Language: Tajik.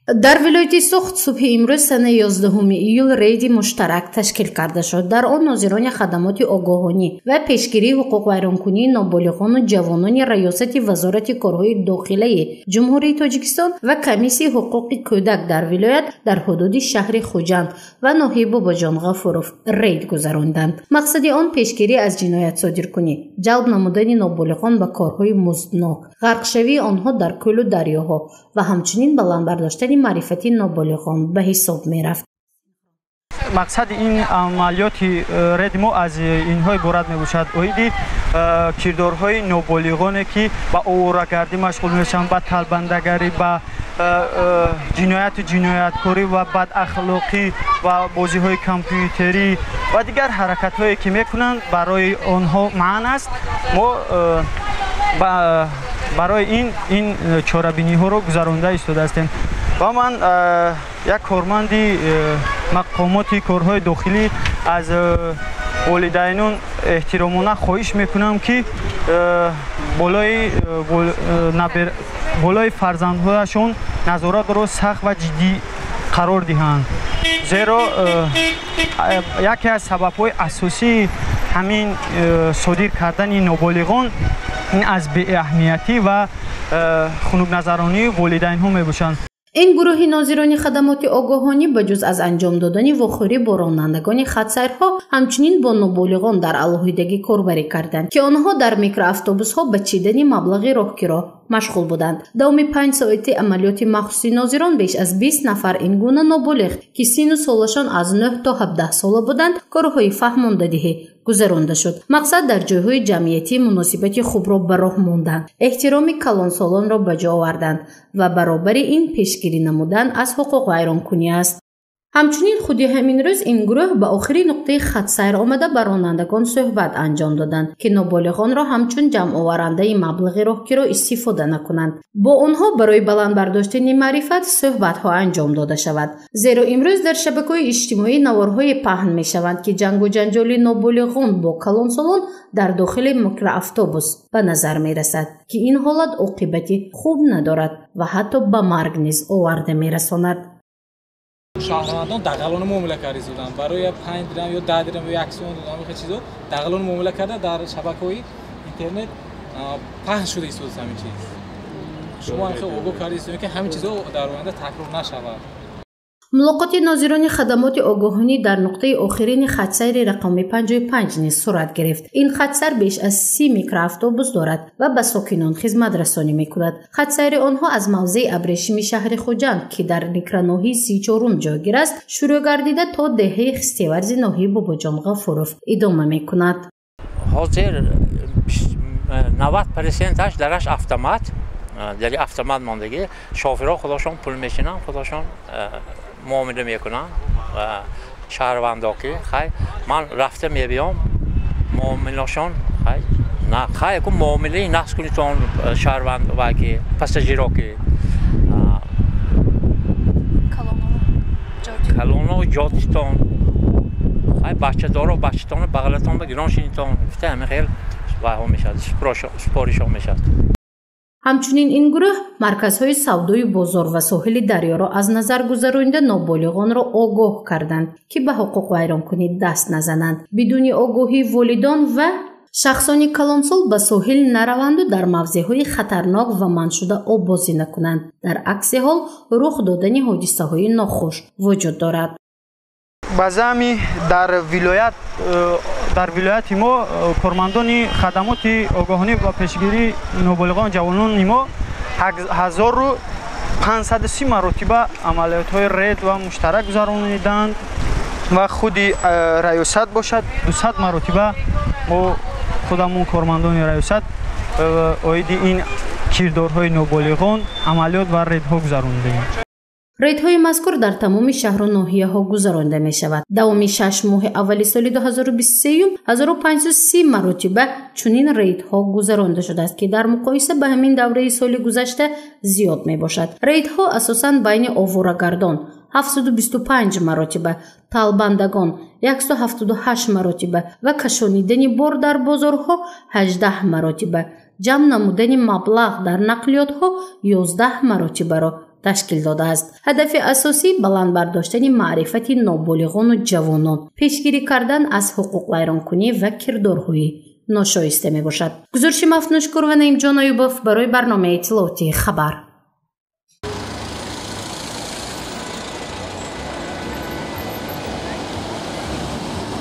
Дар вилояти Суғд субҳи имрӯз санаи 11 июл рейди муштарак ташкил карда шуд. Дар он нозирони хадамоти огоҳонӣ ва пешгирии ҳуқуқвайронкунии ноболиғону ҷавонони Раёсати Вазорати корҳои дохилаи Ҷумҳурии Тоҷикистон ва Комиссияи ҳуқуқи кӯдак дар вилоят дар ҳудуди шаҳри Хуҷанд ва ноҳияи Бобоҷон Ғафуров рейд гузаронданд. Мақсади он пешгирӣ аз ҷиноятсодиркунӣ, ҷалб намудани ноболиғон ба корҳои музднок, ғарқшавии онҳо дар кӯлу дарёҳо ва ҳамчунин баланд бардоштани маърифати ноболиғон ба ҳисоб мерафт. Мақсади ин амалиёти рейди мо аз инҳо иборат мебошад: оиди кирдорҳои ноболиғоне, ки ба оворагардӣ машғул мешаванд, ба талбандагарӣ, ба ҷинояту ҷинояткорӣ ва бадахлоқӣ ва бозиҳои компютерӣ ва дигар ҳаракатҳое, ки мекунанд, барои онҳо манъ аст. Мо барои ин чорабиниҳоро гузаронда истодаастем. Ва ман як корманди мақомоти корҳои дохилӣ аз волидайнон эҳтиромона хоҳиш мекунам, ки болои фарзандҳояшон назоратро сахт ва ҷиддӣ қарор диҳанд, зеро яке аз сабабҳои асосии ҳамин содир кардани ноболиғон ин аз беаҳамиятӣ ва хунукназаронии волидайнҳо мебошанд. Ин гурӯҳи нозирони хадамоти огоҳонӣ ба ҷуз аз анҷом додани вохӯрӣ бо ронандагони хатсайрҳо, ҳамчунин бо ноболиғон дар алоҳидагӣ корбарӣ карданд, ки онҳо дар микроавтобусҳо ба чидани маблағи роҳкиро машғул буданд. Давоми 5 соати амалиёти махсуси нозирон беш аз 20 нафар ин гуна ноболиғ, ки сину солашон аз 9 то 17 сола буданд, корҳои фаҳмондадиҳӣ гузаронда шуд. Мақсад дар ҷойҳои ҷамъиятӣ муносибати хубро ба роҳ мондан, эҳтироми калонсолонро ба ҷо овардан ва баробари ин пешгирӣ намудан аз ҳуқуқвайронкунӣ аст. Ҳамчунин худи ҳамин рӯз ин гурӯҳ ба охири нуқтаи хатсайр омада ба ронандагон суҳбат анҷом доданд, ки ноболиғонро ҳамчун ҷамъоварандаи маблағи роҳкиро истифода накунанд. Бо онҳо барои баланд бардоштани маърифат суҳбатҳо анҷом дода шавад. Зеро имрӯз дар шабакаҳои иҷтимоӣ наворҳое паҳн мешаванд, ки ҷангу ҷанҷоли ноболиғон бо калонсолон дар дохили микроавтобус ба назар мерасад, ки ин ҳолат оқибати хуб надорад ва ҳатто ба марг низ оварда мерасонад. Шаҳрвандон дағалона муомила карда истоданд. Барои 5 дирам ё 10 дирам ё 1 сом ҳамин чизо дағалона муомила карда дар шабакаҳои интернет паҳн шуда истодааст ҳамин чиз. Шумо ҳам хеле огоҳ карда истодед, ки ҳамин чизо дар оянда такрор нашавад. Мулоқоти нозирони хадамоти огоҳонӣ дар нуқтаи охирини хатсайри рақами 55 низ сурат гирифт. Ин хатсайр беш аз 30 микроавтобус дорад ва ба сокинон хизматрасонӣ мекунад. Хатсайри онҳо аз мавзеи Абрешими шаҳри Хуҷанд, ки дар микроноҳияи 34 ҷойгир аст, шурӯъ гардида то деҳаи Хистеварзи ноҳияи Бобоҷон Ғафуров идома мекунад. Ҳозир 90%-аш дараш автомат, дар автомат мондагӣ. Шофирҳо худошон пул мешинанд, худошон муомила мекунанд ва шаҳрвандо ки хай ман рафта мебиём, муомилашон хай на хай ку муомилаи нақс кунитон шаҳрванд ва ки пассажиро ки калоно ҷотитон хай бачадоро бачатонро бағалатон ба гирон шинитон гуфта ҳамин хел вайҳо мешавад, супоришҳо мешавад. Ҳамчунин ин гурӯҳ марказҳои савдои бозор ва соҳили дарёро аз назар гузаронида ноболиғонро огоҳ карданд, ки ба ҳуқуқвайронкунӣ даст назананд, бидуни огоҳии волидон ва шахсони калонсол ба соҳил нараванду дар мавзеъҳои хатарнок ва манъшуда оббозӣ накунанд. Дар акси ҳол рух додани ҳодисаҳои нохуш вуҷуд дорад. Ба замми дар вилояти мо кормандони хадамоти огоҳонӣ ва пешгирии ноболиғон ҷавонони мо 1530 маротиба амалиётҳои рейд ва муштарак гузарониданд ва худи раёсат бошад 200 маротиба мо худамон кормандони раёсат оиди ин кирдорҳои ноболиғон амалиёт ва рейдҳо гузаронидем. Рейдҳои мазкур дар тамоми шаҳру ноҳияҳо гузаронда мешавад. Давоми 6 моҳи аввали соли 2023 1530 маротиба чунин рейдҳо гузаронда шудааст, ки дар муқоиса ба ҳамин давраи соли гузашта зиёд мебошад. Рейдҳо асосан байни овурагардон 725 маротиба, талбандагон 178 маротиба ва кашонидани бор дар бозорҳо 18 маротиба, ҷамъ намудани маблағ дар нақлиётҳо 11 маротибаро Ташкил додааст. Ҳадафи асосӣ баланд бардоштани маърифати ноболиғону ҷавонон, пешгирӣ кардан аз ҳуқуқвайронкунӣ ва кирдорҳои ношоиста мебошад. Гузориши Мафнушкур ва Наимҷон Аюбов барои барномаи иттилоотии «Хабар».